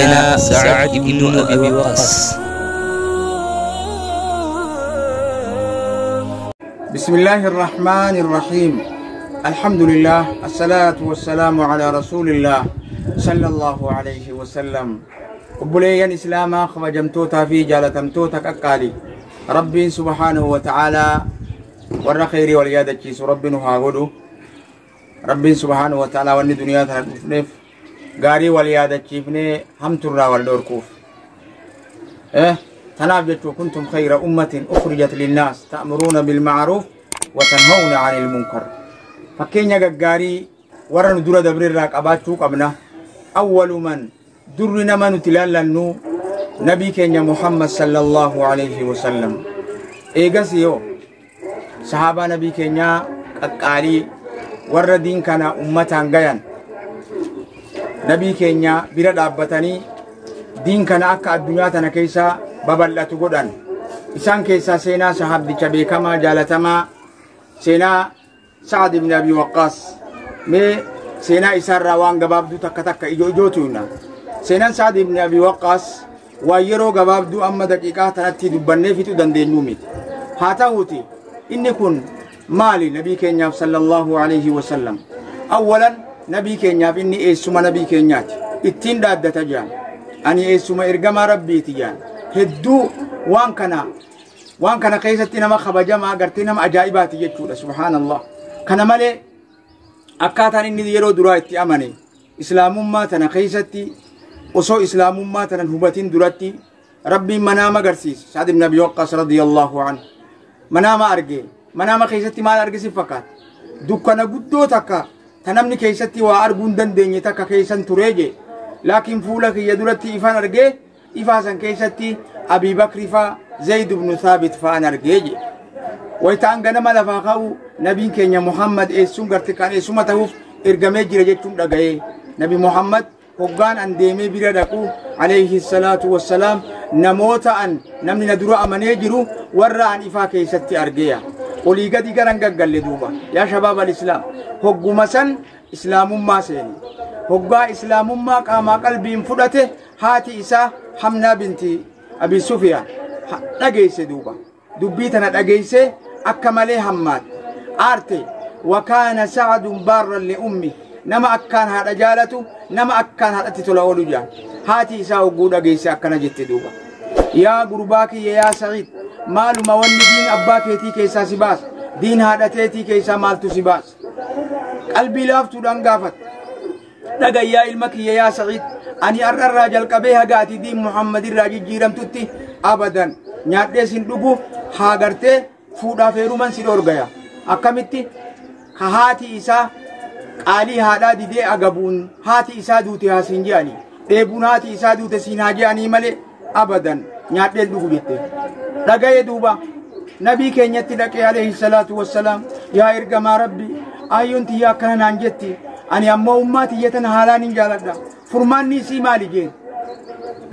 Seenaa Sa'ad ibnu Abi Waqqas. بسم الله الرحمن الرحيم الحمد لله الصلاة والسلام على رسول الله صلى الله عليه وسلم obboleeyyan islaamaa kabajamtootaa fi jaalatamtoota qaqqaali rabbiin subhaanahu wa ta'aalaa warra kheyrii wal yaadachiisu rabbi nu haa godhu rabbiin subhaanahu wa ta'aalaa wanni duniyaa tana dhufneef gaarii wal yaadachiifnee hamturraa wal dhorkuuf tanaaf jechuu kuntum khayra ummatin ukhrijat linnaas ta'muruuna bilma'ruuf wa tanhawna 'anil munkar fakkeenya gaggaarii warra nu dura dabreerraa qabaachuu qabna awwalu man durri nama nuti laallannu nabii keenya Muhammad sallallahu alayhi wasallam eegas yoo sahaabaa nabii keenyaa qaqqaalii warra diin kana ummataan gayan nabii keenya bira dhaabbatanii diin kana akka addunyaa tana keessa babal'atu godhan isaan keessaa seenaa sahaabdicha beekamaa jaalatamaa seenaa Sa'ad ibn Abi Waqqaas mee seenaa isaarraa waan gabaabduu takka takka ijoo ijootu himna seenaan Sa'ad ibn Abi Waqqaas waan yeroo gabaabduu amma daqiiqaa tanatti dubbannee fixuu dandeenyuu miti haa ta'uuti inni kun maali nabii keenyaaf sallallahu alayhi wasallam awwalan nabii keenyaaf inni eessuma nabii keenyaati ittiin dhaaddata jaan ani eessuma ergamaa rabbiiti jaan hedduu waan kana keessatti nama kabajamaa gartee nama ajaa'ibaati jechuudha subhaanallah kana malee akkaataan inni yeroo duraa itti amane islaamummaa tana keessatti osoo islaamummaa tanan hubatin duratti rabbiin manaama agarsiise Sa'ad ibn Abi Waqqas radiyallahu anhu manaama arge manaama keessatti maal arge si fakkaata dukkana guddoo takka ta namni keessatti waa arguu hin dandeenye takka keessan turee jee laakiin fuula kiyya duratti ifaan argee ifaa san keessatti Abi Bakri faa Zayd ibn Thaabit fa'aan argee jee wayitaan ganama lafaa ka'u nabiin keenya Muhammad eessuun garte kan eessuma ta'uuf ergamee jira jechuun dhaga'ee nabi Muhammad hoggaan an deemee bira dhaqu alayhi salaatu wassalaam namoota an namni na dura amanee jiru warra an ifaa keessatti argeeya olii gadi garan gaggalle duuba yaa shabaab al-islaam hogguma san islaamummaa seeni hoggaa islaamummaa qaamaa qalbiin fudhate haati isaa Hamnaa binti Abi Sufiyaan dhageesse duuba dubbii tana dhageesse akka malee hammaate aarte wakaana sa'adun baarran li'ummi nama akkaan haadha jaalatu nama akkaan haadhatti tola oolu jaan haati isaa hogguu dhageesse akkana jette duuba yaa gurbaa kiyya yaa Sa'iid maaluma wanni diin abbaa keetii keessaa si baasa diin haadha teetii keessaa maaltu si baasa qalbii laaftuudhaan gaafatte dhagayyaa ilma kiyya yaa Sa'iid ani har'arraa jalqabee haga ati diin Muhammad irraa jijjiiramtutti abadan nyaadhee sin dhugu haa gartee fuudhaaf heeruman si dhorgaya akkamitti ka haati isaa qaalii haadhaa didee agabuun haati isaa duute haa siin je'anii dheebuun haati isaa duute siin haa je'anii malee abadan nyaadheen dhugu jette dhagaye duuba nabii keenyatti dhaqee alayhi salaatu wassalaam yaa ergamaa rabbi ayyoon tiyya akkana naan jetti ani ammoo ummaa tiyya tana haalaan hin jaaladha furmaanni isii maali jeen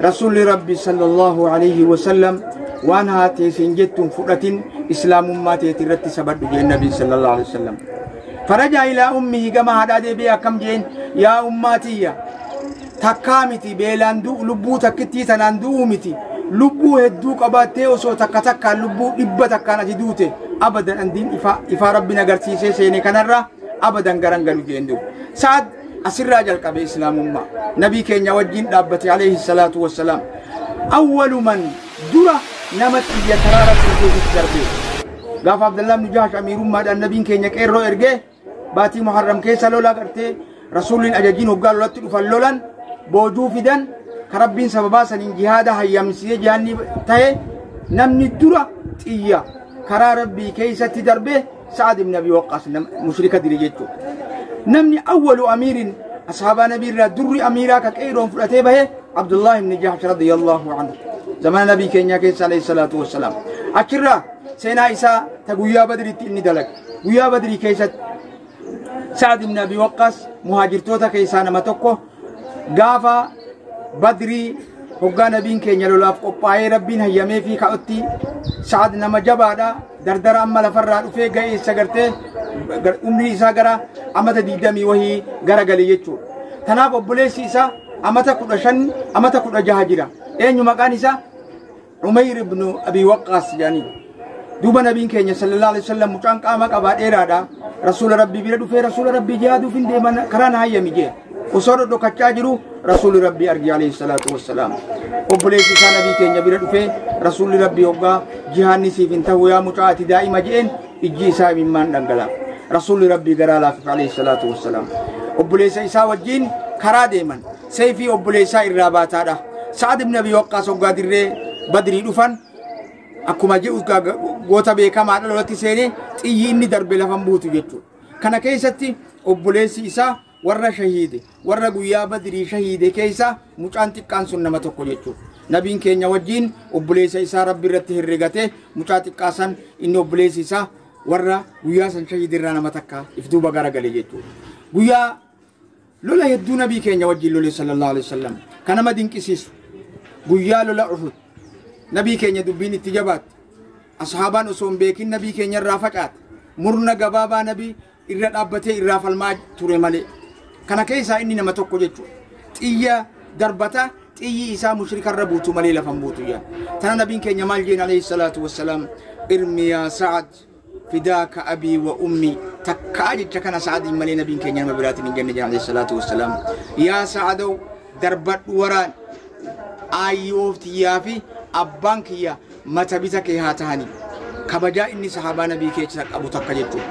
rasuulli rabbi sallallahu alayhi wasallam waan haatee siin jettuun fudhatin islaamummaa teeti irratti sabadhu jeen nabii sallallahu alayhi wasallam faraja ilaa ummihi gama haadhaa deebi'ee akkam jeen yaa ummaa tiyya takkaa miti beelaan du'u lubbuu takkittii tanaan du'uu miti lubbuu hedduu qabaattee osoo takka takkaan lubbuu dhibba takkaan ati duute abadan andiin ifaa rabbiin agarsiisee seene kanarra abadan garan galu jeen duuba Sa'ad asirraa jalqabe islaamummaa nabii keenya wajjin dhaabbate alayhi salaatu wassalaam awwalu man dura nama xiyya karaa rabbii keessatti darbe gaafa Abdallah ibn Jahsh amiirummaadhaan nabiin keenya qeerroo ergee baatii Muharram keessa lola gartee rasuulliin ajajiin hoggaa lolatti dhufan lolan boojuu fidan ka rabbiin sababaa saniin jihaada hayyamsiisee jihaanni ta'e namni dura xiyya karaa rabbii keessatti darbe Sa'ad ibn Abi Waqqas mushrika dire jechuudha. Namni awwalu amiirin ashaabaa nabii irraa durri amiiraa ka qeeroon fudhatee bahe Abdullah ibn Jahsh radiyallahu anhu zamana nabii keenyaa keessa alayhi salaatu wassalaam. Achirraa seenaa isaa ta guyyaa badriitti inni dalage. Guyyaa badrii keessatti Sa'ad ibn Abi Waqqas muhaajirtoota keessaa nama tokko gaafa badrii hoggaa nabiin keenya lolaaf qophaa'ee rabbiin hayyamee fi ka'utti Sa'ad nama jabaadha dardara amma lafarraa dhufee ga'eessa gartee umrii isaa gara amata 20 wahii gara gale jechuudha. Tanaaf obboleessi isaa Amata 15 amata 16 jira. Eenyu maqaan isaa? Umayr ibn Abi Waqqas jedhanii. Duuba nabiin keenya sallallahu alaihi wasallam mucaan qaama qabaa dheeraadha. Rasuula Rabbii bira dhufee Rasuula Rabbii jihaaduuf hin deeman karaa na hayyami jee. Osoo dhodhokachaa jiru Rasuulli Rabbii arge alayhi salaatu wassalaam. Obboleessi isaa nabii keenya bira dhufee Rasuulli Rabbii hoggaa jihaanni siif hin ta'u yaa mucaa ati daa'ima je'een ijji isaa imimmaan dhangala'a. Rasuulli Rabbii garaa laafif alayhi salaatu wassalaam. Obboleessa isaa wajjin karaa deeman. Seefii obboleessaa irraa baataadha. Sa'ad ibn Abi Waqqaas hoggaa dirree Badrii dhufan akkuma jedhu goota beekamaadha lolatti seenee xiyyi inni darbe lafan buutu jechuudha. Kana keessatti obboleessi isaa warra shahiide warra guyyaa Badrii shahiide keessa mucaan xiqqaan sun nama tokko jechuudha. Nabiin keenya wajjin obboleessa isaa Rabbi irratti herregatee mucaa xiqqaa san inni obboleessi isaa warra guyyaa san shahiide irraa nama takka if duuba garagale jechuudha. Guyyaa lola hedduu nabii keenya wajjin lole sallallahu alaihi wasallam kan nama dinqisiisu guyyaa lola Uhud nabii keenya dubbiin itti jabaatte ashaabaan osoo hin beekin nabii keenya irraa facaate murna gabaabaa nabii irra dhaabbatee irraa falmaa ture malee kana keessaa inni nama tokko jechuudha. Xiyya darbata xiyyi isaa mushrikarra buutu malee lafan buutu yaa. Tana nabiin keenya maal jeen alayhi salaatu wassalaam irmi yaa Sa'ad fidaaka abii wa ummi takkaa jecha kana Sa'adiin malee nabiin keenya nama biraatiin hin jenne alayhi salaatu wassalaam. Yaa Sa'adaw darbadhu waraan aayyoof tiyyaa fi abbaan kiyya mata bita kee haa tahani. Kabajaa inni sahaabaa nabii keessa qabu takka jechuudha.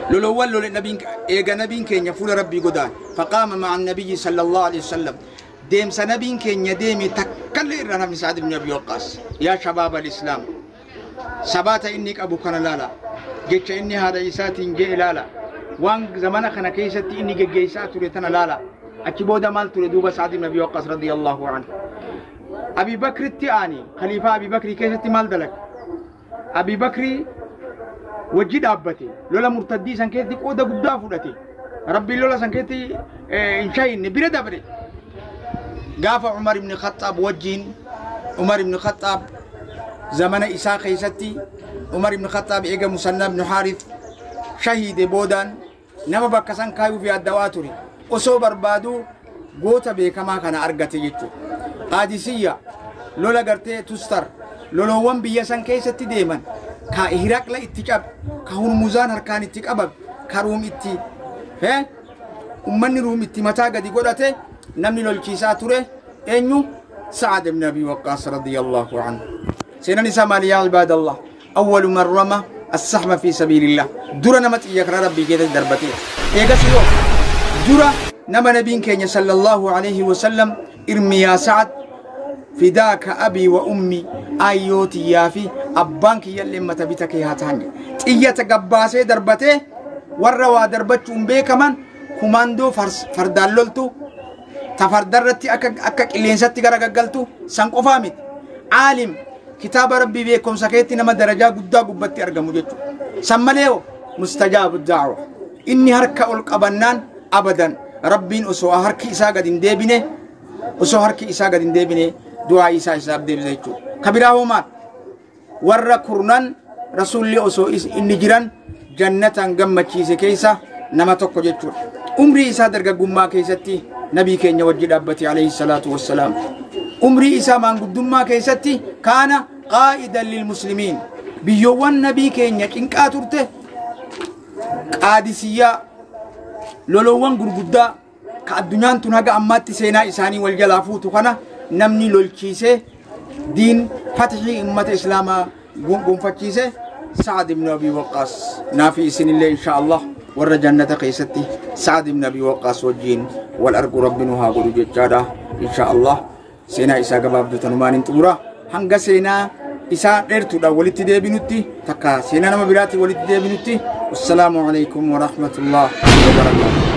Lolowwan lole nabiin eega nabiin keenya fuula Rabbii godaan faqaama ma'a nabiyyi sallallahu alaihi wasallam deemsa nabiin keenya deeme takkallee irraa namni Sa'ad ibn Abi Waqqaas yaa shabaab al-Islaam sabaata inni qabu kana laala jecha inni haadha isaatiin jee ilaala waan zamana kana keessatti inni geggeessaa ture tana laala achi booda maal ture duuba Sa'ad ibn Abi Waqqaas radiyallahu anhu. Abi Bakritti aani khaliifaa Abi Bakrii keessatti maal dalaga? Abi Bakrii wajji dhaabbate lola murtaddii san keessatti qooda guddaa fudhate Rabbiin lola san keessatti hin shahinne bira dabre. Gaafa Umar ibn Khattaab wajjiin Umar ibn Khattaab zamana isaa keessatti Umar ibn Khattaab eega Musannaa ibn Haarith shahiide boodaan nama bakka san kaayuuf yaaddawaa ture osoo barbaadu goota beekamaa kana argate jechuudha. Qaadisiyya lola gartee Tustar lolowwan biyya san keessatti deeman ka Hiraqla itti cabe ka Hurmuzaan harkaan itti qabame ka Ruum itti ummanni Ruum itti mataa gadi godhate namni lolchiisaa ture eenyu Sa'ad ibn Abi Waqqaas radiyallahu anhu. Seenaan isaa maali yaa ibaadallah? Awwalu man rama as-sahma fi sabilillah. Dura nama xiyya karaa Rabbii keessatti darbate. Eegas yoo dura nama nabiin keenya sallallahu alaihi wasallam irmi yaa Sa'ad fidaaka abii wa ummi ayyoo tiyyaa fi abbaan kiyyallee mata bita kee haa ta'an. Xiyyata gabbaasee darbatee warra waa darbachuun beekaman kumaandoo fardaan loltu ta fardarratti akka qilleensatti garagaggaltu san qofaa miti. Aalim kitaaba Rabbii beekumsa keetti nama darajaa guddaa gubbatti argamu jechuudha. San malee mustajaabu da'wa inni harka ol qabannaan abadan Rabbiin osoo harki isaa gad hin deebine osoo harki isaa gad hin deebine du'aa isaa isaaf deebisa jechuudha. Kabiraa hoo maal? Warra kurnan Rasuulli osoo inni jiran jannataan gammachiise keessa nama tokko jechuudha. Umrii isaa dargaggummaa keessatti nabii keenya wajji dhaabbate alayhi salaatu wassalaam. Umrii isaa maanguddummaa keessatti kaana qaa'idan lil muslimiin. Biyyoowwan nabii keenya cinqaa turte Qaadisiyyaa lolowwan gurguddaa ka addunyaan tun haga ammaatti seenaa isaanii wal jalaa fuutu kana namni lolchiisee diin fatihii ummata islaamaa gonfachiise Sa'ad ibn Abi Waqqaas. Naafi isinillee insha Allah warra jannata keessatti Sa'ad ibn Abi Waqqaas wajjiin wal argu Rabbi nu haa godhu jechaadha insha Allah. Seenaa isaa gabaabduu tanumaan hin xumura. Hanga seenaa isaa dheertuudha walitti deebinutti takka seenaa nama biraatiin walitti deebinutti. Wassalaamu alaikum wa rahmatullahi wa barakaatuh.